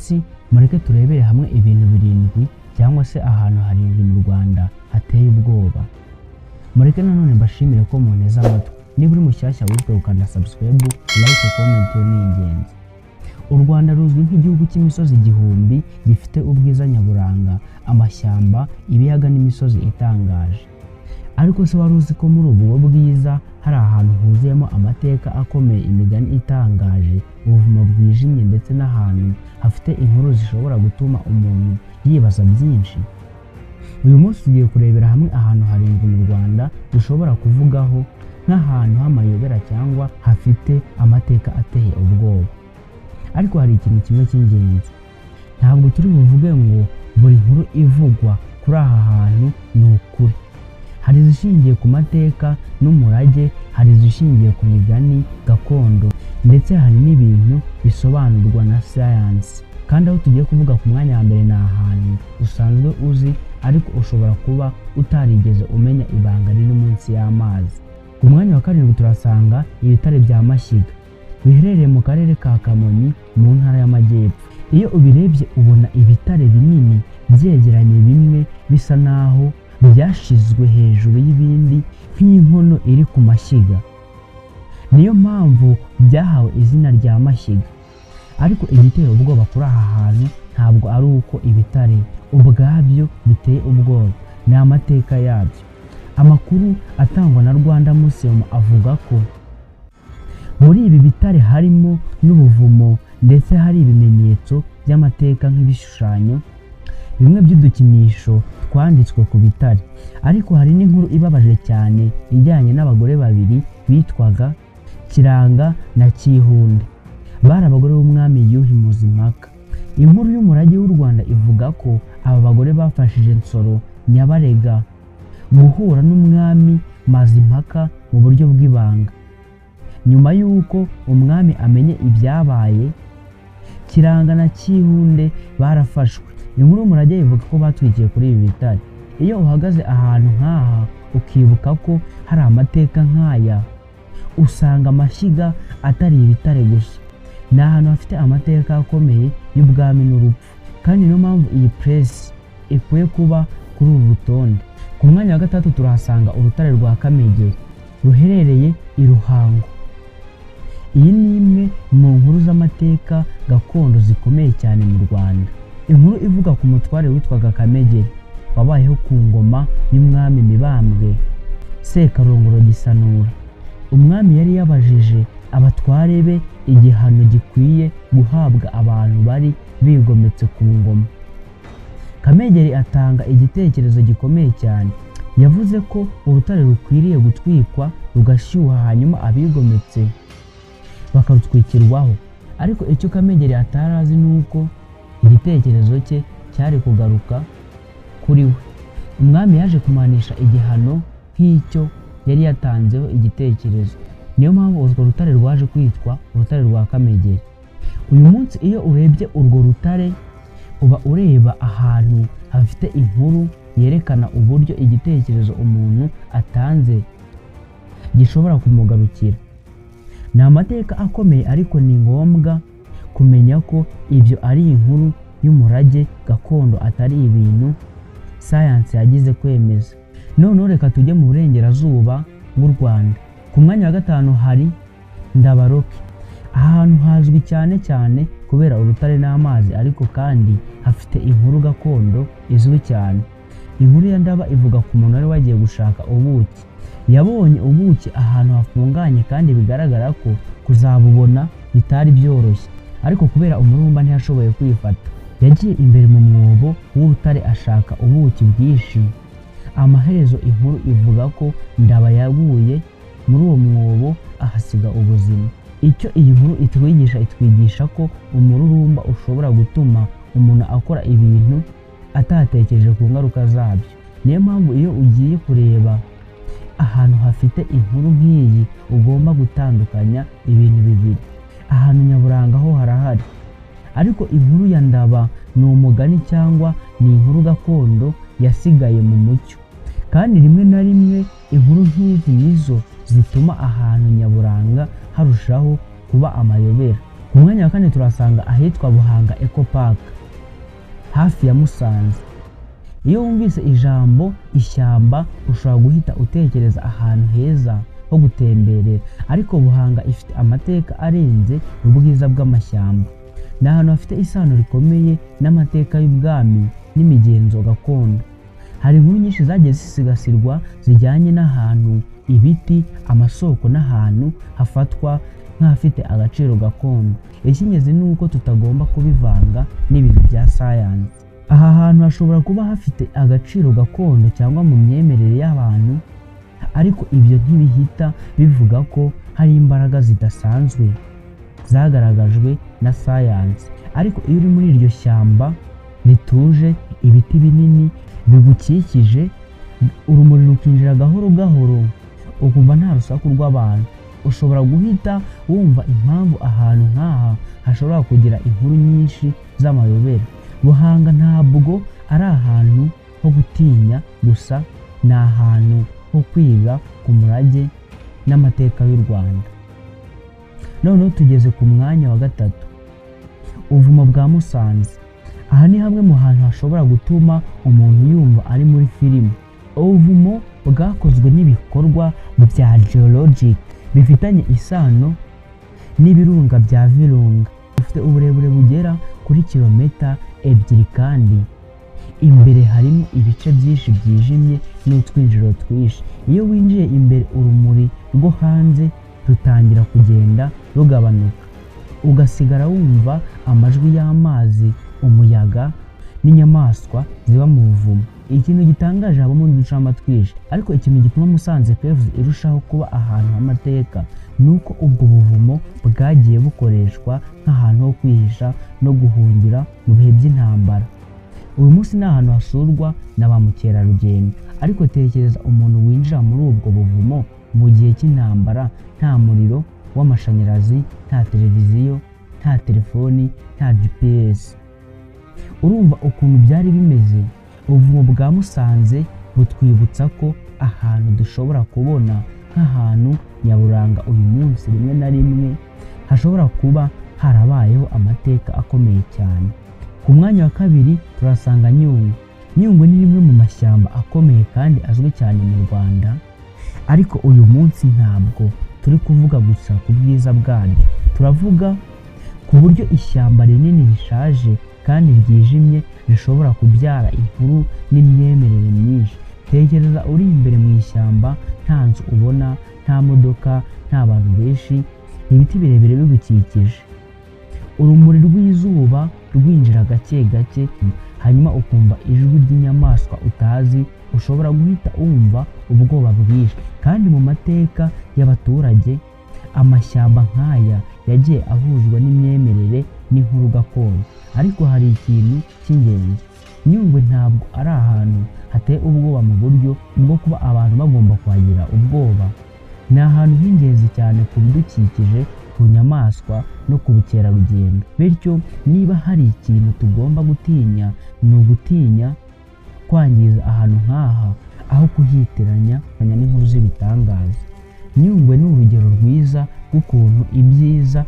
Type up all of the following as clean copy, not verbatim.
Munsi mureke turebere hamwe ibintu birindwi cyangwa se ahantu harindwi mu Rwanda hateye ubwoba. Mureke nanone mbashimire ko munteze amatwi. Niba uri mushyashya, wibuke gukanda subscribe, like, comment, yo ni ingenzi. U Rwanda ruzwi nk'igihugu cy'imisozi igihumbi, gifite ubwiza nyaburanga, amashyamba, ibiyaga n'imisozi itangaje. Ariko se wari uzi ko muri ubu bwiza hari ahantu huzuyemo amateka akomeye, imigani itangaje, ubuvumo bwijimye, ndetse n'ahantu hafite inkuru zishobora gutuma umuntu yibaza byinshi? Uyu munsi tugiye kurebera hamwe ahantu harindwi mu Rwanda dushobora kuvugaho nk'ahantu h'amayobera cyangwa hafite amateka ateye ubwoba. Ariko hari ikintu kimwe cy'ingenzi: ntabwo turi buvuge ngo buri nkuru ivugwa kuri aha hantu ni ukuri. Hari izishingiye ku mateka n'umurage, hari izishingiye ku migani gakondo, ndetse hari n'ibintu bisobanurwa na sayansi. Kandi aho tugiye kuvuga ku mwanya wa mbere ni ahantu usanzwe uzi, ariko ushobora kuba utarigeze umenya ibanga riri munsi y'amazi. Ku mwanya wa karindwi turasanga ibitare bya Mashyiga, biherereye mu karere ka Kamonyi mu ntara y'Amajyepfo. Iyo ubirebye ubona ibitare binini byegeranye, bimwe bisa naho byashizwe hejuru y'ibindi nk'inkono iri ku mashyiga. Niyo mpamvu byahawe izina rya Mashyiga. Ariko igiteye ubwoba kuri aha hantu ntabwo ari uko ibitare ubwabyo biteye ubwoba, ni amateka yabyo. Amakuru atangwa na Rwanda Museum avuga ko muri ibi bitare harimo n'ubuvumo, ndetse hari ibimenyetso by'amateka nk'ibishushanyo bimwe by'udukinisho twanditswe ku bitare. Ariko hari n'inkuru ibabaje cyane ijyanye n'abagore babiri bitwaga Kiranga na Kihunde, bari abagore b'umwami Yuhi Mazimpaka. Inkuru y'umurage w'u Rwanda ivuga ko aba bagore bafashije Nsoro Nyabarega guhura n'umwami Mazimpaka mu buryo bw'ibanga. Nyuma y'uko umwami amenye ibyabaye, Kiranga na Kihunde barafashwe. Inkuru y'umurage ivuga ko batwikiye kuri ibi bitare. Iyo uhagaze ahantu nk'aha ukibuka ko hari amateka nk'aya, usanga Amashyiga atari ibitare gusa, ni ahantu hafite amateka akomeye y'ubwami n'urupfu. Kandi niyo mpamvu iyi place ikwiye kuba kuri uru rutonde. Ku mwanya wa gatatu turahasanga urutare rwa Kamegeri, ruherereye i Ruhango. Iyi ni imwe mu nkuru z'amateka gakondo zikomeye cyane mu Rwanda. Inkuru ivuga ku mutware witwaga Kamegeri wabayeho ku ngoma y'umwami Mibambwe Sekarongoro Gisanura. Umwami yari yabajije abatware be igihano gikwiye guhabwa abantu bari bigometse ku ngoma. Kamegeri atanga igitekerezo gikomeye cyane. Yavuze ko urutare rukwiriye gutwikwa rugashyuha, hanyuma abigometse bakarutwikirwaho. Ariko icyo Kamegeri atari azi ni uko igitekerezo cye cyari kugaruka kuri we. Umwami yaje kumanisha igihano nk'icyo yari yatanzeho igitekerezo. Niyo mpamvu urwo rutare rwaje kwitwa urutare rwa Kamegeri. Uyu munsi iyo urebye urwo rutare, uba ureba ahantu hafite inkuru yerekana uburyo igitekerezo umuntu atanze gishobora kumugarukira. Ni amateka akomeye, ariko ni ngombwa kumenya ko ibyo ari inkuru y'umurage gakondo, atari ibintu sayansi yagize kwemeza. Noneho reka tujye mu burengerazuba bw'u Rwanda. Ku mwanya wa gatanu hari Ndabaroke. Aha hantu hazwi cyane cyane kubera urutare n'amazi, ariko kandi hafite inkuru gakondo izwi cyane. Inkuru ya Ndaba ivuga ku muntu wari wagiye gushaka ubuki. Yabonye ubuki ahantu hafunganye, kandi bigaragara ko kuzabubona bitari byoroshye, ariko kubera umururumba ntiyashoboye kwifata. Yagiye imbere mu mwobo w'urutare ashaka ubuki bwinshi. Amaherezo inkuru ivuga ko Ndaba yaguye muri uwo mwobo ahasiga ubuzima. Icyo iyi nkuru itwigisha, itwigisha ko umururumba ushobora gutuma umuntu akora ibintu atatekereje ku ngaruka zabyo. Niyo mpamvu iyo ugiye kureba ahantu hafite inkuru nk'iyi ugomba gutandukanya ibintu bibiri: ahantu nyaburanga ho harahari, ariko inkuru ya Ndaba ni umugani cyangwa ni inkuru gakondo yasigaye mu mucyo? Kandi rimwe na rimwe inkuru nk'izi nizo zituma ahantu nyaburanga harushaho kuba amayobera. Ku mwanya wa kane turasanga ahitwa Buhanga Eco Park, hafi ya Musanze. Iyo wumvise ijambo ishyamba, ushobora guhita utekereza ahantu heza ho gutemberera, ariko Buhanga ifite amateka arenze ubwiza bw'amashyamba. Ni ahantu hafite isano rikomeye n'amateka y'ubwami n'imigenzo gakondo. Hari inkuru nyinshi zagiye zisigasirwa zijyanye n'ahantu, ibiti, amasoko n'ahantu hafatwa nk'ahafite agaciro gakondo. Icy'ingenzi ni uko tutagomba kubivanga n'ibintu bya sayansi. Aha hantu hashobora kuba hafite agaciro gakondo cyangwa mu myemerere y'abantu, ariko ibyo ntibihita bivuga ko hari imbaraga zidasanzwe zagaragajwe na sayansi. Ariko iyo uri muri iryo shyamba rituje, ibiti binini bigukikije, urumuri rukinjira gahoro gahoro, ukumva nta rusaku rw'abantu, ushobora guhita wumva impamvu ahantu nk'aha hashobora kugira inkuru nyinshi z'amayobera. Buhanga ntabwo ari ahantu ho gutinya gusa, ni ahantu ho kwiga ku murage n'amateka y'u Rwanda. Noneho tugeze ku mwanya wa gatatu, ubuvumo bwa Musanze. Aha ni hamwe mu hantu hashobora gutuma umuntu yumva ari muri filime. Ubuvumo bwakozwe n'ibikorwa bya geologic bifitanye isano n'ibirunga bya Virunga. Bufite uburebure bugera kuri kilomita 2 kandi imbere harimo ibice byinshi byijimye n'utwinjiriro twinshi. Iyo winjiye imbere, urumuri rwo hanze rutangira kugenda rugabanuka, ugasigara wumva amajwi y'amazi, umuyaga n'inyamaswa ziba mu buvumo. Ikintu gitangaje, habamo n'uducamba twinshi. Ariko ikintu gituma Musanze Caves irushaho kuba ahantu h'amateka ni uko ubwo buvumo bwagiye bukoreshwa nk'ahantu ho kwihisha no guhungira mu bihe by'intambara. Uyu munsi ni ahantu hasurwa na ba mukerarugendo, ariko tekereza umuntu winjira muri ubwo buvumo mu gihe cy'intambara, nta muriro w'amashanyarazi, nta televiziyo, nta telefoni, nta GPS. Urumva ukuntu byari bimeze. Ubuvumo bwa Musanze butwibutsa ko ahantu dushobora kubona nk'ahantu nyaburanga uyu munsi, rimwe na rimwe hashobora kuba harabayeho amateka akomeye cyane. Ku mwanya wa kabiri turasanga Nyungwe. Nyungwe ni rimwe mu mashyamba akomeye kandi azwi cyane mu Rwanda, ariko uyu munsi ntabwo turi kuvuga gusa ku bwiza bwaryo, turavuga ku buryo ishyamba rinini rishaje kandi ryijimye rishobora kubyara inkuru n'imyemerere myinshi. Tekereza uri imbere mu ishyamba, nta nzu ubona, nta modoka, nta bantu benshi, ibiti birebire bigukikije, urumuri rw'izuba rwinjira gake gake, hanyuma ukumva ijwi ry'inyamaswa utazi. Ushobora guhita wumva ubwoba bwinshi. Kandi mu mateka y'abaturage, amashyamba nk'aya yagiye ahuzwa n'imyemerere n'inkuru gakondo. Ariko hari ikintu cy'ingenzi: Nyungwe ntabwo ari ahantu hateye ubwoba mu buryo bwo kuba abantu bagomba kuhagira ubwoba. Ni ahantu h'ingenzi cyane ku bidukikije, ku nyamaswa no ku bukerarugendo. Bityo niba hari ikintu tugomba gutinya, ni ugutinya kwangiza ahantu nk'aha aho kuhitiranya n'inkuru z'ibitangaza. Nyungwe ni urugero rwiza rw'ukuntu ibyiza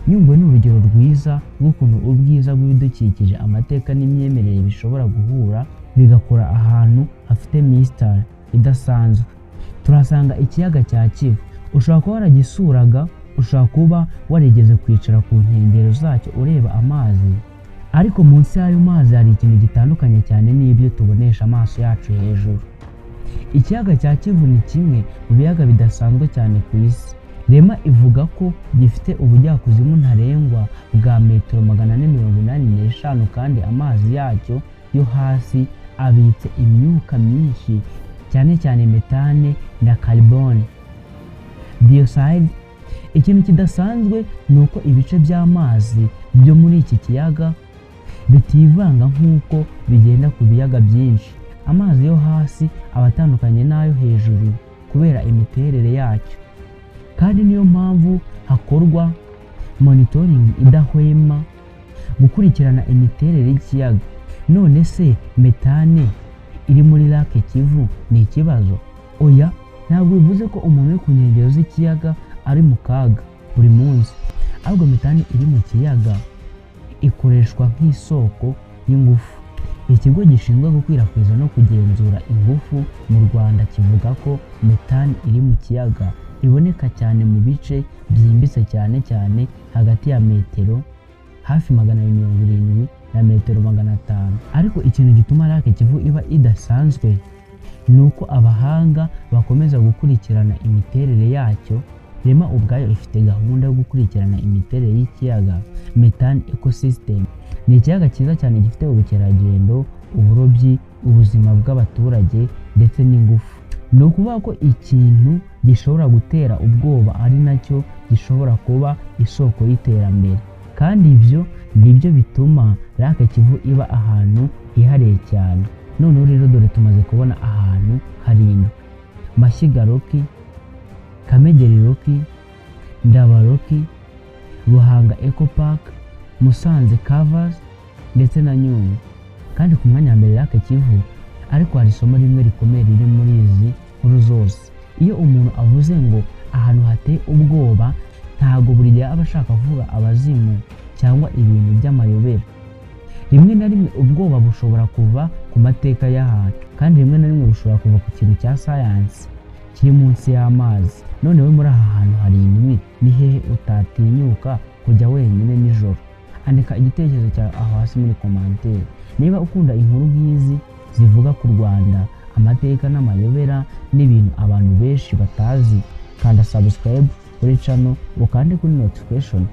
Nyungwe ni urugero rwiza rw'ukuntu ubwiza bw'ibidukikije, amateka n'imyemerere bishobora guhura bigakora ahantu hafite mystery idasanzwe. Turasanga ikiyaga cya Kivu. Ushobora kuba waragisuraga, ushobora kuba warigeze kwicara ku nkengero zacyo ureba amazi, ariko munsi y'ayo mazi hari ikintu gitandukanye cyane n'ibyo tubonesha amaso yacu hejuru. Ikiyaga cya Kivu ni kimwe mu biyaga bidasanzwe cyane ku isi. REMA ivuga ko gifite ubujyakuzimu ntarengwa bwa metero 485, kandi amazi yacyo yo hasi abitse imyuka myinshi, cyane cyane metane na carbon dioxide. Ikintu kidasanzwe ni uko ibice by'amazi byo muri iki kiyaga bitivanga nk'uko bigenda ku biyaga byinshi. Amazi yo hasi aba atandukanye n'ayo hejuru kubera imiterere yacyo, kandi niyo mpamvu hakorwa monitoring idahwema gukurikirana imiterere y'ikiyaga. None se metane iri muri Lake Kivu ni ikibazo? Oya, ntabwo bivuze ko umuntu uri ku nkengero z'ikiyaga ari mu kaga buri munsi, Ahubwo metani iri mu kiyaga ikoreshwa nk'isoko y'ingufu. Ikigo gishinzwe gukwirakwiza no kugenzura ingufu mu Rwanda kivuga ko metani iri mu kiyaga iboneka cyane mu bice byimbitse, cyane cyane hagati ya metero hafi 270 na metero 500. Ariko ikintu gituma Lake Kivu iba idasanzwe ni uko abahanga bakomeza gukurikirana imiterere yacyo. REMA ubwayo ifite gahunda yo gukurikirana imiterere y'ikiyaga, methane ecosystem. Ni ikiyaga cyiza cyane gifite ubukerarugendo, uburobyi, ubuzima bw'abaturage ndetse n'ingufu. Ni ukuvuga ko ikintu gishobora gutera ubwoba ari nacyo gishobora kuba isoko y'iterambere, kandi ibyo nibyo bituma Lake Kivu iba ahantu hihariye cyane. Noneho rero dore tumaze kubona ahantu harindwi: Mashyiga Rock, Kamegeri Rock, Ndaba Rock, Ruhanga Eco Park, Musanze Caves ndetse na Nyungwe. Kandi ku mwanya wa mbere Lake Kivu. Ariko hari isomo rimwe rikomeye riri muri izi nkuru zose. Iyo umuntu avuze ngo ahantu hateye ubwoba, ntabwo buri gihe aba ashaka kuvuga abazimu cyangwa ibintu by'amayobera. Rimwe na rimwe ubwoba bushobora kuva ku mateka y'ahantu, kandi rimwe na rimwe bushobora kuva ku kintu cya sayansi kiri munsi y'amazi. Noneho muri aha hantu harindwi, ni hehe utatinyuka kujya wenyine nijoro? Andika igitekerezo cyawe aho hasi muri commentaire. Niba ukunda inkuru nk'izi zivuga ku Rwanda, amateka n'amayobera n'ibintu abantu benshi batazi, kanda subscribe kuri channel, ukande kuri notification.